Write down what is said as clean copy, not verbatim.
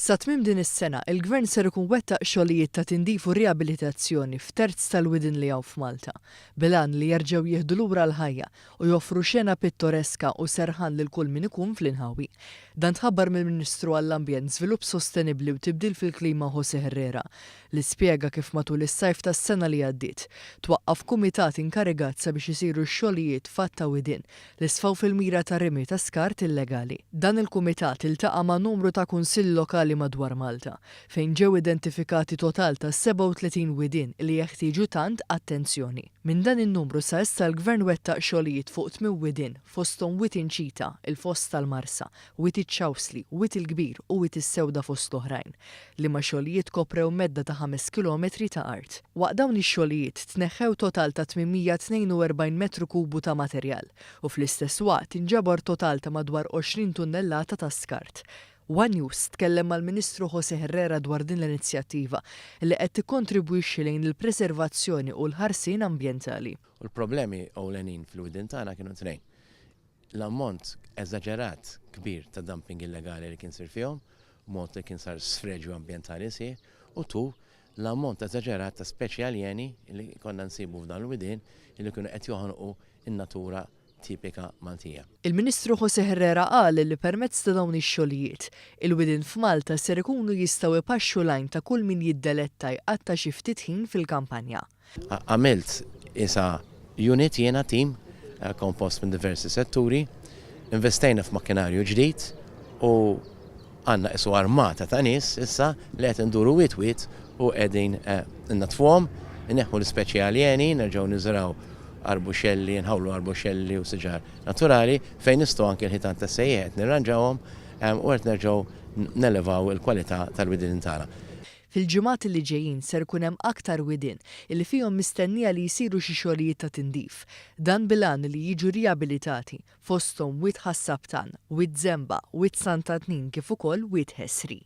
Sa tmiem din is-sena, il-Gvern ser ikun wettaq xogħlijiet ta' tindif u riabilitazzjoni f'terz tal-widien li hawn f'Malta, bil-għan li jerġgħu jieħdu lura l-ħajja u joffru xena pittoreska u serħan lil kull min ikun fl-inħawi. Dan tħabbar mill-Ministru għall-Ambjent, Żvilupp Sostenibbli u Tibdil fil-Klima José Herrera, li spjega kif matul is-sajf tas-sena li għaddiet, twaqqaf kumitat inkarigat sabiex isiru x-xogħlijiet f'għadd ta' widien li sfaw fil-mira ta' rimi ta' skart illegali. Dan il-kumitat iltaqa' ma' numru ta' kunsilli lokali madwar Malta, fejn ġew identifikati total ta' 37 widien li jeħtieġu tant attenzjoni. Minn dan in-numru sa issa l-Gvern wettaq xogħlijiet fuq tmien widien, fosthom Wied Inċita, il-Foss tal-Marsa, Wied iċ-Ċawsli, Wied il-Kbir u Wied is-Sewda fost oħrajn, liema xogħlijiet koprew medda ta' ħames kilometri ta' art. Waqt dawn ix-xogħlijiet tneħħew total ta' 842 metru kubu ta' materjal u fl-istess waqt inġabar total ta' madwar 20 tunnellata ta' skart. One News tkellem mal-Ministru José Herrera dwar din l-inizjattiva li qed tikkontribwixxi lejn il-preservazzjoni u l-ħarsien ambjentali. U l-problemi ewlenin fil-widien tagħna kienu tnejn. L-ammont eżaġerat kbir ta' dumping illegali li kien sir fihom, b'mod li kien sar sfreġju ambjentali sħiħ, u tu, l-ammont eżaġerat ta' speċi aljeni li konna nsibu f'dawn il-widien li kienu qed joħonqu n-natura tipika Maltija. Il-Ministru José Herrera qal li permezz ta' dawn ix-xogħlijiet, il-widien f'Malta ser ikunu jistgħu jpaxxu l-għajn ta' kull min jiddeletta jqatta' xi ftit ħin fil-kampanja. Għamilt isa unit jiena team kompost minn diversi setturi, investejna f'makkinarju ġdid u għandna qisu armata ta' nies issa li qed induru wied wied u qegħdin innaddfuhom, inneħħu l-ispeċi aljeni, nerġgħu niżraw arbuxelli, nħawlu arbuxelli u siġar naturali fejn nistgħu anke l-ħitan tas-sejjieħ qed nirranġawhom u qed nerġgħu nelevaw il-kwalità tal-widien tagħna. Fil-ġimgħat li ġejjin ser ikun hemm aktar widien illi fihom mistennija li jsiru xi xogħlijiet ta' tindif. Dan bil-għan li jiġu riabilitati, fosthom Wied Ħas-Sabtan, Wied Żemba, Wied Sant'Antnin kif ukoll Wied Ħesri.